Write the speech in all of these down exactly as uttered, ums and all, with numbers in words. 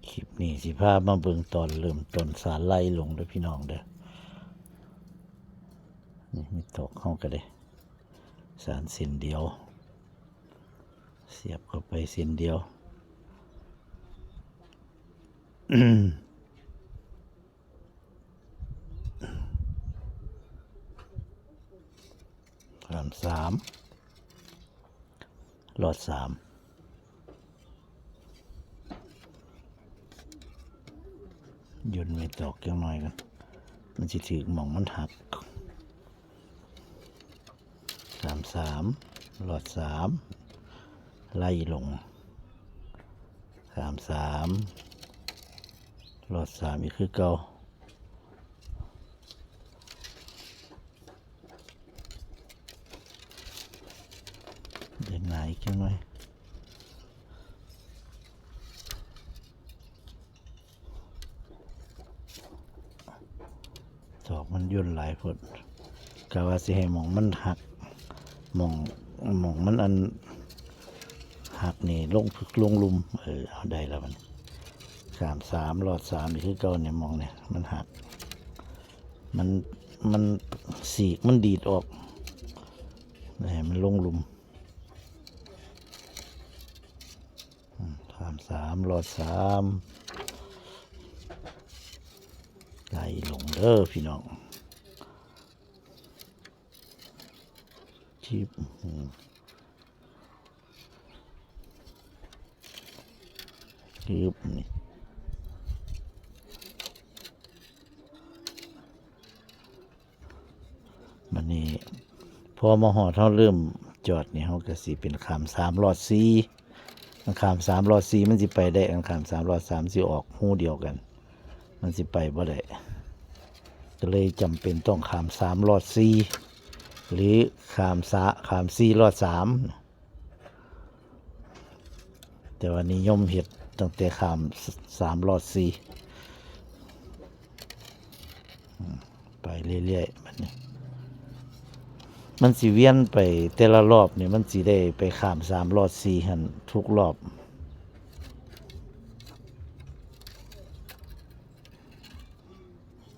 คลิปนี้สิพามาเบิ่งตอนเริ่มต้นสารไล่ลงเด้อพี่น้องเด้อ นี่มีตอกเข้ากันเลย สารเส้นเดียว เสียบเข้าไปเส้นเดียว สามสาม หลอดสาม ย่นไม่ตอกจังหน่อยกัน มันสิถือหม่องมันหัก สามสาม หลอดสาม ไล่ลง สามสาม หลอดสามอีกคือเก่า เดินหนาอีกจังหน่อย ตอกมันย่นหลายโพด กะว่าสิให้หม่องมันหัก หม่อง หม่องมันอัน หักนี่ลงพึกลงลุ่ม เออ เอาได้แล้วมัน สามสาม หลอดสามนี่คือเก่าเนี่ย หม่องเนี่ย มันหัก มัน มันสีกมันดีดออก ให้มันลงลุ่ม อืม สามสาม หลอดสาม ไล่ลงเด้อพี่น้อง ชิบ อืม ชิบ นี่ บัดนี้ พอมาฮอด เฮาเริ่มจอดนี่ เฮาก็สิเป็นข้ามสาม หลอดสี่ ข้ามสาม หลอดสี่ มันสิไปได้ ข้ามสาม หลอดสาม สิออกฮูเดียวกัน มันสิไปบ่ได้ ก็เลยจำเป็นต้องข้ามสาม หลอดสี่ หรือข้ามสา ข้ามสี่ หลอดสาม แต่ว่านิยมเฮ็ดตั้งแต่ข้ามสาม หลอดสี่ อืม ไปเรื่อยๆ บัดนี้ มันสิเวียนไปแต่ละรอบนี่ มันสิได้ไปข้ามสาม หลอดสี่ หั่นทุกรอบ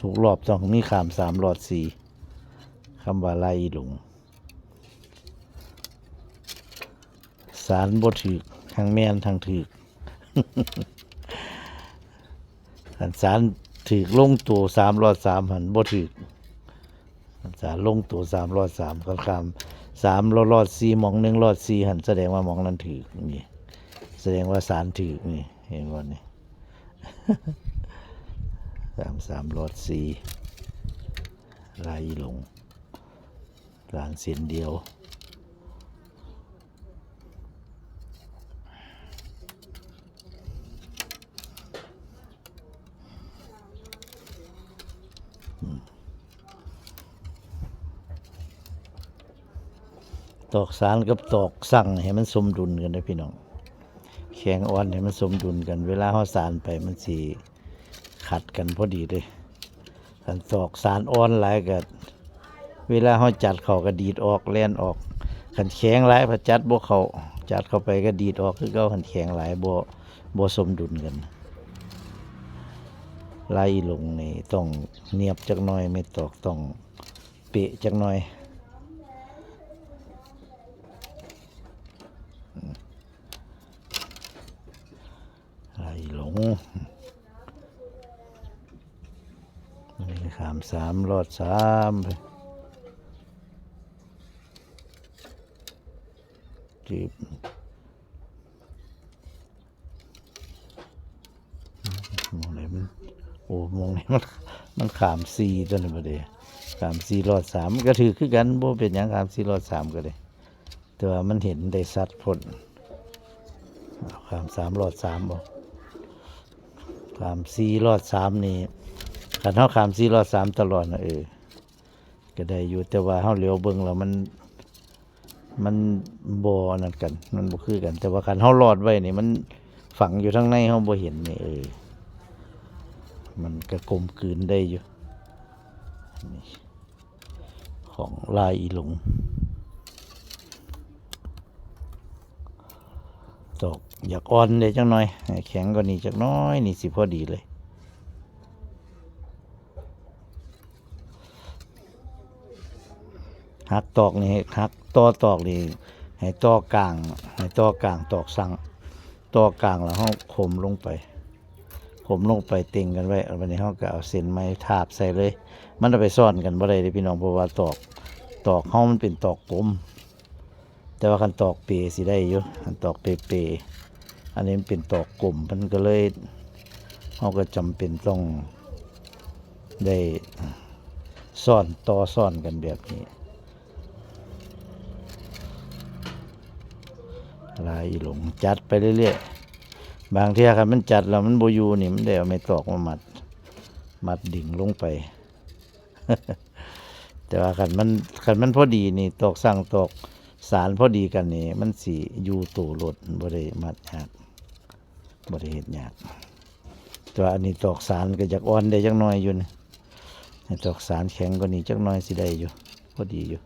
ทุกรอบต้องมีข้ามสาม หลอดสี่ คำว่าไล่ลง สารบ่ถืก ทั้งแม่นทั้งถืก คันสารถืกลงตัวสาม หลอดสาม หั่นบ่ถืก คันสารลงตัวสาม หลอดสาม คันข้ามสาม หลอด หลอดสี่ หม่องหนึ่ง หลอดสี่ หั่นแสดงว่าหม่องนั้นถืกนี่ แสดงว่าสารถืกนี่ เห็นบ่นี่ สามสาม หลอดสี่ ไล่ลง สารเส้นเดียว อืม ตอกสารกับตอกสั่งให้มันสมดุลกันนะพี่น้อง แข็งอ่อนให้มันสมดุลกัน เวลาเฮาสานไปมันสิขัดกันพอดีเลย คันตอกสารอ่อนหลายก็ เวลาเฮาจัดเข้าก็ดีดออก แล่นออก คันแข็งหลายพอจัดบ่เข้า จัดเข้าไปก็ดีดออกคือเก่า คันแข็งหลายบ่ บ่สมดุลกัน ไล่ลงนี่ต้องเนียบจักหน่อย ไม่ตอกต้องเป๊ะจักหน่อย ไล่ลง นี่ข้ามสาม หลอดสามไป จีบ มองไหนมัน โอ้ มองไหนมัน มันข้ามสี่ตัวนี้บ่เด้ ข้ามสี่ หลอดสาม มันก็ถืกคือกัน บ่เป็นหยัง ข้ามสี่ หลอดสาม ก็ได้ แต่ว่ามันเห็นได้ชัดโพด เอาข้ามสาม หลอดสามบ่ ข้ามสี่ หลอดสาม นี่ คันเฮาข้ามสี่ หลอดสาม ตลอดนะ เออ ก็ได้อยู่ แต่ว่าเฮาเหลียวเบิ่งแล้วมัน มันบ่นั่นกัน มันบ่คือกัน แต่ว่าคันเฮาหลอดไว้นี่ มันฝังอยู่ทางใน เฮาบ่เห็นนี่ เออ มันก็กลมกลืนได้อยู่ นี่ ของลายอีหลง ตอก อยากอ่อนเด้จักหน่อย ให้แข็งกว่านี้จักหน่อย นี่สิพอดีเลย หักตอกนี่ หักต่อตอกนี่ ให้ต่อกลาง ให้ต่อกลางตอกสั่ง ต่อกลางแล้วเฮาโค้มลงไป โค้มลงไปเต็งกันไว้ บัดนี้เฮาก็เอาเส้นไหมทาบใส่เลย มันเอาไปซ้อนกันบ่ได้เด้พี่น้อง เพราะว่าตอก ตอกเฮามันเป็นตอกกลม แต่ว่าคันตอกเปสิได้อยู่ คันตอกเปๆ อันนี้มันเป็นตอกกลม มันก็เลย เฮาก็จำเป็นต้องได้ซ้อนต่อซ้อนกันแบบนี้ ลายอีหลงจัดไปเรื่อยๆ บางเทื่อคันมันจัดแล้วมันบ่อยู่นี่ มันได้เอาไม้ตอกมามัด มัดดึงลงไป แต่ว่าคันมัน คันมันพอดีนี่ ตอกสั่งตอกสานพอดีกันนี่ มันสิอยู่โตโลด บ่ได้มัดยาก บ่ได้เฮ็ดยาก แต่ว่าอันนี้ตอกสานก็อยากอ่อนได้จักหน่อยอยู่นี่ ให้ตอกสานแข็งกว่านี้จักหน่อยสิได้อยู่ พอดีอยู่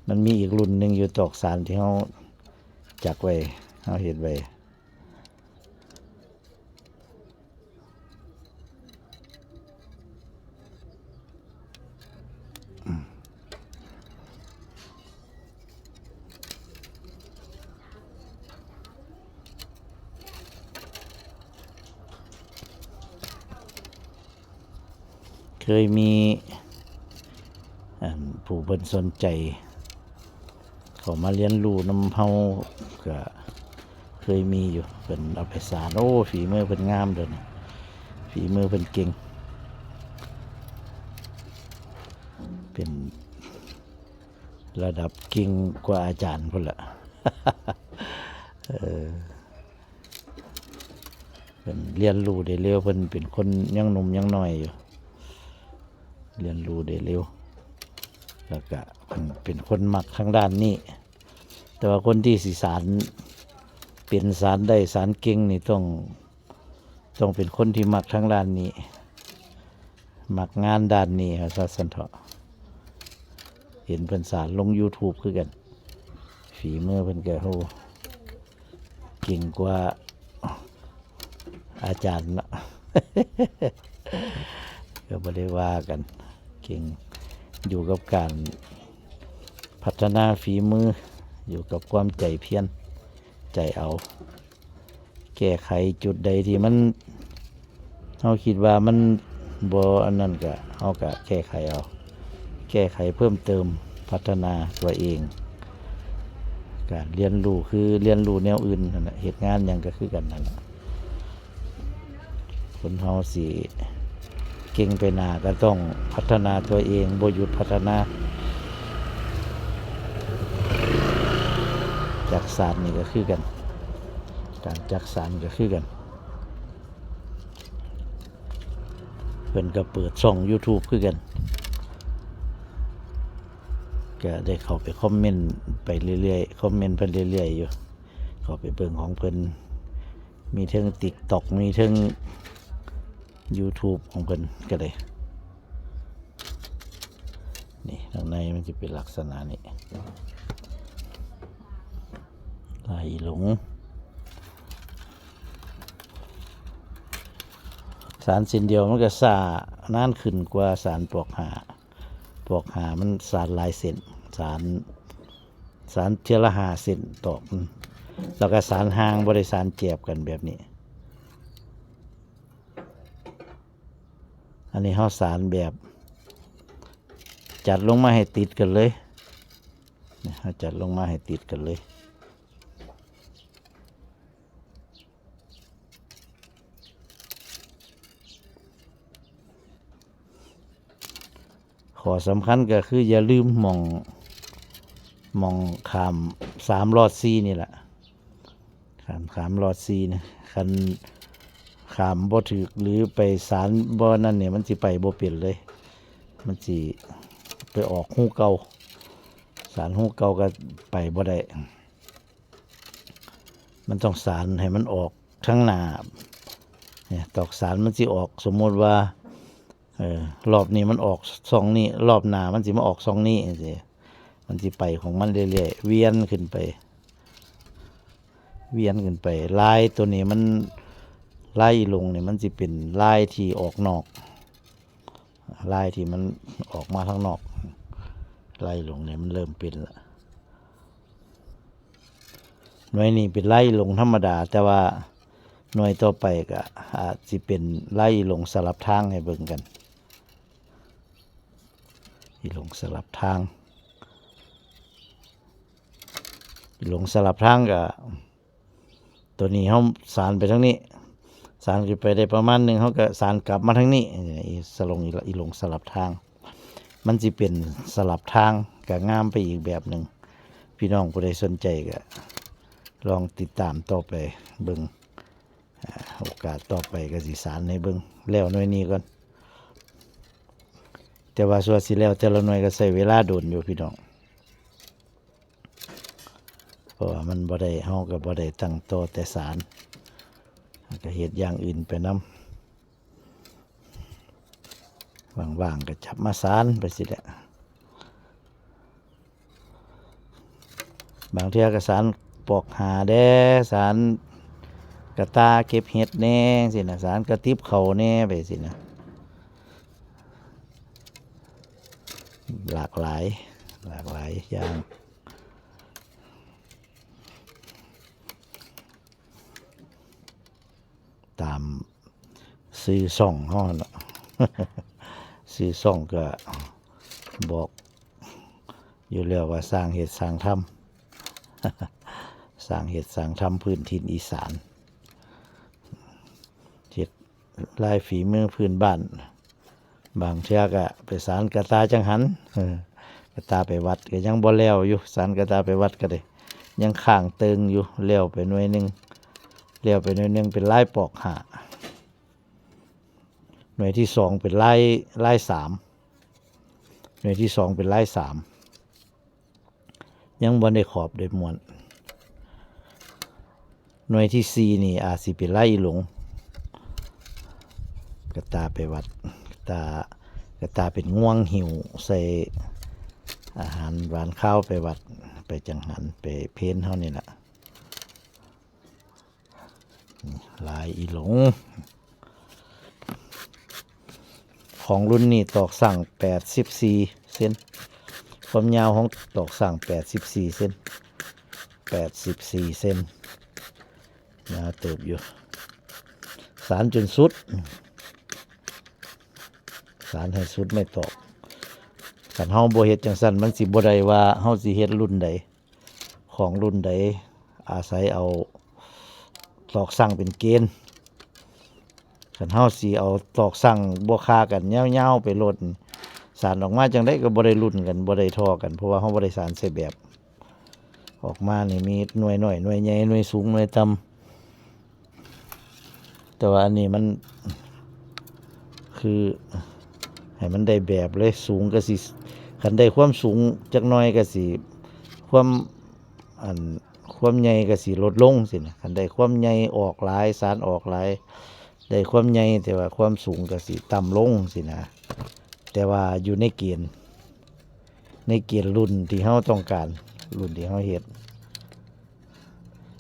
มันมีอีกรุ่นหนึ่งอยู่ ตอกสานที่เฮาจักไว้ เฮาเฮ็ดไว้ เคยมี อัน ผู้เพิ่นสนใจ เข้ามาเรียนรู้นำเฮา ก็เคยมีอยู่ เพิ่นเอาไปสาน โอ้ ฝีมือเพิ่นงามเด้อนี่ ฝีมือเพิ่นเก่ง เป็นระดับเก่งกว่าอาจารย์พุ้นล่ะ เออ เพิ่นเรียนรู้ได้เร็ว เพิ่นเป็นคนยังหนุ่มยังน้อยอยู่ เรียนรู้ได้เร็ว แล้วก็เพิ่นเป็นคนมักทางด้านนี้ แต่ว่าคนที่สิสานเป็น สานได้ สานเก่งนี่ต้อง ต้องเป็นคนที่มักทางด้านนี้ มักงานด้านนี้ ว่าซั่นเถาะ เห็นเพิ่นสานลง YouTube คือกัน ฝีมือเพิ่นก็ โห เก่งกว่าอาจารย์เนาะ ก็บ่ได้ว่ากัน เก่ง อยู่กับการพัฒนาฝีมือ อยู่กับความใจเพียร ใจเอา แก้ไขจุดใดที่มัน เฮาคิดว่ามันบ่อันนั้นก็ เฮาก็แก้ไขเอา แก้ไขเพิ่มเติม พัฒนาตัวเอง การเรียนรู้คือเรียนรู้แนวอื่นนั่นแหละ เฮ็ดงานหยังก็คือกันนั่นแหละ คนเฮาสิเก่งไปหน้าก็ต้องพัฒนาตัวเอง บ่หยุดพัฒนา จักสานนี่ก็คือกัน การจักสานก็คือกัน เพิ่นก็เปิดช่อง YouTube คือกัน ก็ได้เข้าไปคอมเมนต์ไปเรื่อยๆ คอมเมนต์เพิ่นเรื่อยๆ อยู่ เข้าไปเบิ่งของเพิ่น มีเทิง TikTok มีเทิง YouTube ของเพิ่นก็ได้ นี่ ข้างในมันจะเป็นลักษณะนี้ ลายอีหลง สานเส้นเดียวมันก็ซ่านานขึ้นกว่าสานปอกห้า ปอกห้ามันสานหลายเส้น สาน สานเทื่อละห้าเส้นตอก แล้วก็สานห่าง บ่ได้สานแจบกันแบบนี้ อันนี้เฮาสานแบบ จัดลงมาให้ติดกันเลย นี่ เฮาจัดลงมาให้ติดกันเลย ข้อสำคัญก็คืออย่าลืมหม่อง หม่องข้ามสามลอดสี่นี่แหละ ข้าม ข้ามลอดสี่นะ คันข้ามบ่ถืกหรือไปสานบ่นั่นเนี่ย มันสิไปบ่เป็นเลย มันสิไปออกฮูเก่า สานฮูเก่าก็ไปบ่ได้ มันต้องสานให้มันออกทางหน้า เนี่ย ตอกสานมันสิออก สมมุติว่า เออ รอบนี้มันออกช่องนี้ รอบหน้ามันสิมาออกช่องนี้จังซี้ มันสิไปของมันเรื่อยๆ เวียนขึ้นไป เวียนขึ้นไป ลายตัวนี้มัน ลายอีหลงนี่มันสิเป็นลายที่ออกนอก ลายที่มันออกมาทางนอก ลายอีหลงนี่มันเริ่มเป็นละ หน่วยนี้เป็นลายอีหลงธรรมดา แต่ว่าหน่วยต่อไปก็อาจสิเป็นลายอีหลงสลับทางให้เบิ่งกัน อีหลงสลับทาง อีหลงสลับทางก็ ตัวนี้เฮาสานไปทางนี้ สานขึ้นไปได้ประมาณหนึ่ง เฮาก็สานกลับมาทางนี้ อีสลงอีหลงสลับทาง มันสิเป็นสลับทาง ก็งามไปอีกแบบหนึ่ง พี่น้องผู้ใดสนใจก็ลองติดตามต่อไปเบิ่ง อ่า โอกาสต่อไปก็สิสานให้เบิ่ง แล้วหน่วยนี้ก่อน แต่ว่าส่วนสิแล้วแต่ละหน่วยก็ใช้เวลาโดนอยู่พี่น้อง เพราะว่ามันบ่ได้ เฮาก็บ่ได้ตั้งต่อแต่สาน ก็เฮ็ดอย่างอื่นไปนำ ว่างๆก็จับมาสานไปสิแหละ บางเทื่อก็สานปอกหาแด่ สานกะต่าเก็บเห็ดแน่สินะ สานกะติบเข้าแน่ไปสินะ หลากหลาย หลากหลายอย่าง ตามชื่อช่องเฮาหั่นล่ะ ชื่อช่องก็บอกอยู่แล้วว่าสร้างเฮ็ดสร้างทำ สร้างเฮ็ดสร้างทำพื้นถิ่นอีสาน เฮ็ดลายฝีมือพื้นบ้าน บางเทื่อก็ไปสานกะต่าจังหัน เออ กะต่าไปวัดก็ยังบ่แล้วอยู่ สานกะต่าไปวัดก็ได้ ยังค้างเติ่งอยู่ แล้วไปหน่วยหนึ่ง แล้วไปหน่วยหนึ่งเป็นลายปอกห้า หน่วยที่สองเป็นลาย ลายสาม หน่วยที่สองเป็นลายสาม ยังบ่ได้ขอบได้ม้วน หน่วยที่สี่นี่อาจสิเป็นลายอีหลง กะต่าไปวัด กะต่า กะต่าเป็นงวงหิ้วใส่อาหารหวานคาวไปวัด ไปจังหัน ไปเพลเฮานี่ล่ะ ลายอีหลง ของรุ่นนี้ตอกสั่งแปดสิบสี่เซน ความยาวของตอกสั่งแปดสิบสี่เซน แปดสิบสี่เซน ยาวเติบอยู่ สานจนสุด สานให้สุดไม้ตอก คันเฮาบ่เฮ็ดจังซั่น มันสิบ่ได้ว่าเฮาสิเฮ็ดรุ่นใด ของรุ่นใด อาศัยเอาตอกสั่งเป็นเกณฑ์ คันเฮาสิเอาตอกสั่งบ่ค่ากันยาวๆไปโลด สานออกมาจังใดก็บ่ได้รุ่นกัน บ่ได้ท่อกัน เพราะว่าเฮาบ่ได้สานใส่แบบ ออกมานี่มีหน่วยน้อย หน่วยใหญ่ หน่วยสูง หน่วยต่ำ แต่ว่าอันนี้มัน คือให้มันได้แบบเลย สูงก็สิ คันได้ความสูงจักหน่อยก็สิ ความ อัน ความใหญ่ก็สิลดลงสินะ คันได้ความใหญ่ออกหลาย สานออกหลาย ได้ความใหญ่ แต่ว่าความสูงก็สิต่ำลงสินะ แต่ว่าอยู่ในเกณฑ์ ในเกณฑ์รุ่นที่เฮาต้องการ รุ่นที่เฮาเฮ็ด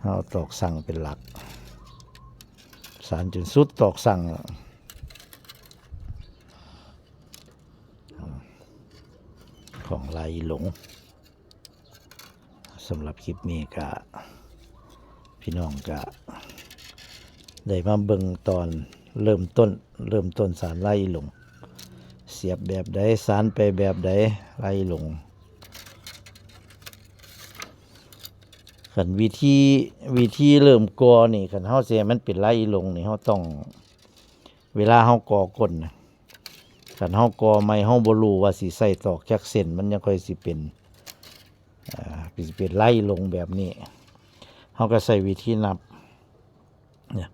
เฮาตอกสั่งเป็นหลัก สานจนสุดตอกสั่ง ของลายอีหลง สำหรับคลิปนี้ก็ พี่น้องก็ได้มาเบิ่งตอนเริ่มต้น เริ่มต้นสานลายอีหลง เสียบแบบใด สานไปแบบใด ลายอีหลง คันวิธี วิธีเริ่มก่อนี่ คันเฮาสิให้มันเป็นลายอีหลงนี่ เฮาต้อง เวลาเฮาก่อก้นนะ คันเฮาก่อใหม่ เฮาบ่รู้ว่าสิใส่ตอกจักเส้น มันยังค่อยสิเป็น อ่า สิเป็นลายอีหลงแบบนี้ เฮาก็ใช้วิธีนับ เนี่ย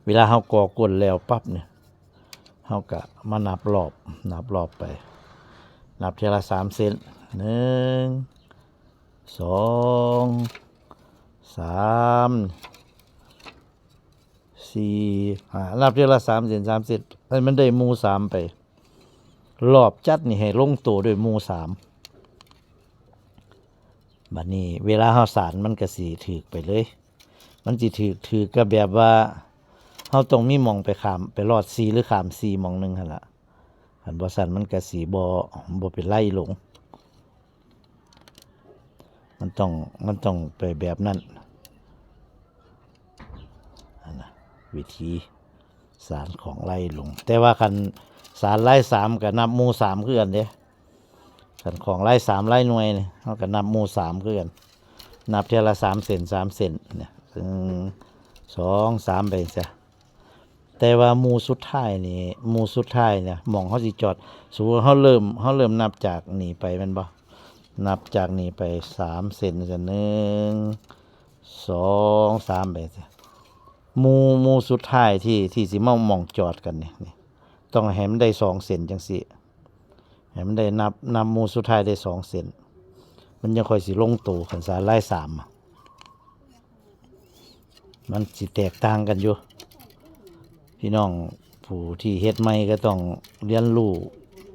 เวลาเฮาก่อก้นแล้วปั๊บเนี่ย เฮาก็มานับรอบ นับรอบไป นับเทื่อละสามเส้น หนึ่ง สอง สาม สี่ ห้า นับเทื่อละสามเส้น สามเส้น ให้มันได้หมู่สามไป รอบจัดนี่ให้ลงตัวด้วยหมู่สาม บัดนี้เวลาเฮาสานมันก็สิถืกไปเลย มันสิถืก ถืกกับแบบว่า เฮาต้องมีหม่องไปข้าม ไปลอดสี่หรือข้ามสี่หม่องหนึ่งหั่นล่ะ คันบ่ซั้นมันก็สิบ่ บ่เป็นไล่หลง มันต้อง มันต้องไปแบบนั้น อันน่ะ วิธีสานของไล่หลง แต่ว่าคันสานไล่สามก็นับหมู่สามคือกันเด้ คันของไล่สามไล่หน่วยนี่ เฮาก็นับหมู่สามคือกัน นับเทื่อละสามเส้น สามเส้นเนี่ย หนึ่ง สอง สาม ไปจั่งซี้ แต่ว่าหมู่สุดท้ายนี่ หมู่สุดท้ายเนี่ย หม่องเฮาสิจอด สมมุติว่าเฮาเริ่ม เฮาเริ่มนับจากนี่ไปแม่นบ่ นับจากนี่ไปสามเส้น จั่งซี้ หนึ่ง สอง สาม ไปจั่งซี้ หมู่ หมู่สุดท้ายที่ ที่สิมาหม่องจอดกันนี่ นี่ ต้องให้มันได้สองเส้นจั่งซี้ ให้มันได้นับ นับหมู่สุดท้ายได้สองเส้น มันจั่งค่อยสิลงโต คันสานไล่สามอะ มันสิแตกต่างกันอยู่ พี่น้องผู้ที่เฮ็ดใหม่ก็ต้องเรียนรู้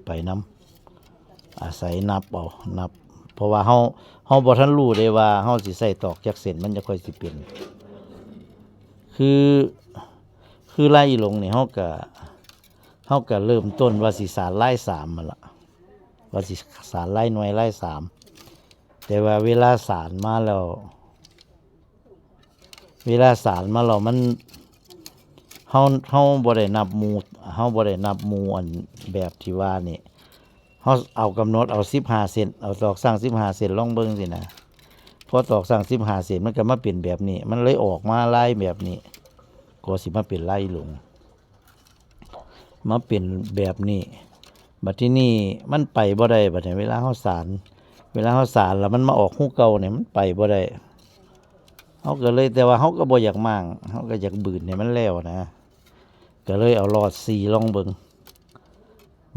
ไปนำ อาศัยนับเอา นับ เพราะว่าเฮา เฮาบ่ทันรู้เด้ว่าเฮาสิใช้ตอกจักเส้น มันจั่งค่อยสิเป็น คือ คือไล่หลงนี่ เฮาก็ เฮาก็เริ่มต้นว่าสิสานไล่สามหั่นล่ะ ว่าสิสานไล่หน่วยไล่สาม แต่ว่าเวลาสานมาแล้ว เวลาสานมาแล้วมัน เฮา เฮาบ่ได้นับหมู่ เฮาบ่ได้นับหมู่อันแบบที่ว่านี่ เฮาเอากำหนดเอาสิบห้าเส้น เอาตอกซั่งสิบห้าเส้นลองเบิ่งสินะ พอตอกซั่งสิบห้าเส้นมันก็มาเป็นแบบนี้ มันเลยออกมาลายแบบนี้ ก็สิมาเป็นไล่หลง มาเป็นแบบนี้ บัดทีนี้มันไปบ่ได้ บัดนี้เวลาเฮาสาน เวลาเฮาสานแล้วมันมาออกฮูเก่าเนี่ย มันไปบ่ได้ เฮาก็เลย แต่ว่าเฮาก็บ่อยากม้าง เฮาก็อยากบืนให้มันแล้วนะ ก็เลยเอาลอดสี่ลองเบิ่ง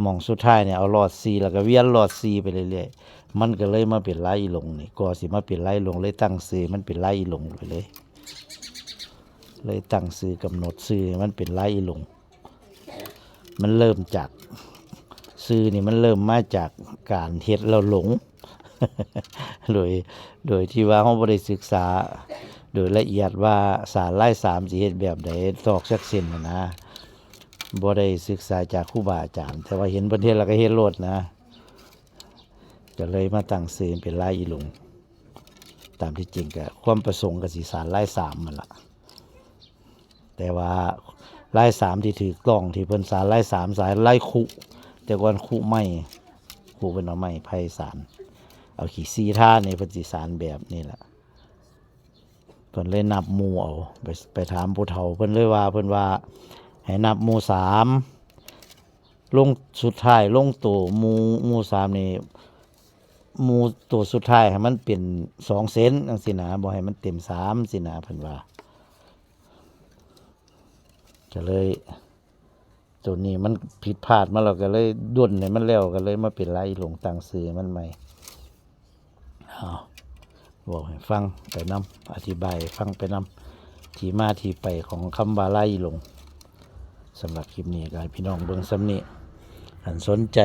หม่องสุดท้ายเนี่ยเอาลอดสี่ แล้วก็เวียนลอดสี่ไปเรื่อยๆ มันก็เลยมาเป็นไล่หลงนี่ ก็สิมาเป็นไล่หลง เลยตั้งชื่อมันเป็นไล่หลงไปเลย เลยตั้งชื่อกำหนดชื่อให้มันเป็นไล่หลง มันเริ่มจาก ชื่อนี่มันเริ่มมาจากการเฮ็ดแล้วหลง โดย โดยที่ว่าเฮาบ่ได้ศึกษา โดยละเอียดว่าสานไล่สามสิเฮ็ดแบบใด ตอกจักเส้นน่ะนะ บ่ได้ศึกษาจากครูบาอาจารย์ แต่ว่าเห็นเพิ่นเฮ็ดแล้วก็เฮ็ดโลดนะ ก็เลยมาตั้งชื่อเป็นไล่อีหลง ตามที่จริงก็ความประสงค์ก็สิสานไล่สามหั่นล่ะ แต่ว่าไล่สามที่ถูกต้องที่เพิ่นสานไล่สาม สานไล่คุ แต่ก่อนคุไม้ คุเพิ่นเอาไม้ไผ่สาน เอาขี้ซี้ทานี่เพิ่นสิสานแบบนี้ล่ะ เพิ่นเลยนับหมู่เอา ไป ไปถามผู้เฒ่า เพิ่นเลยว่า เพิ่นว่าให้นับหมู่สาม ลงสุดท้ายลงโตหมู่ หมู่สามนี่ หมู่โตสุดท้ายให้มันเป็นสองเส้นจั่งซี้นะ บ่ให้มันเต็มสามซี้นะ เพิ่นว่า ก็เลย ตัวนี้มันผิดพลาดมาแล้ว ก็เลยด้นให้มันแล้ว ก็เลยมาเป็นไล่หลง ตั้งชื่อมันใหม่ อ้าว บอกให้ฟังไปนำ อธิบายให้ฟังไปนำ ที่มาที่ไปของคำว่าไล่หลง สำหรับคลิปนี้ก็ให้พี่น้องเบิ่งส่ำนี้ คันสนใจ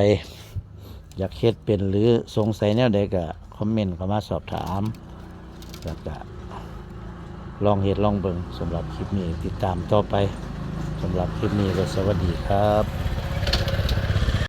อยากเฮ็ดเป็นหรือสงสัยแนวใดก็คอมเมนต์เข้ามาสอบถาม แล้วก็ลองเฮ็ดลองเบิ่ง สำหรับคลิปนี้ติดตามต่อไป สำหรับคลิปนี้ก็สวัสดีครับ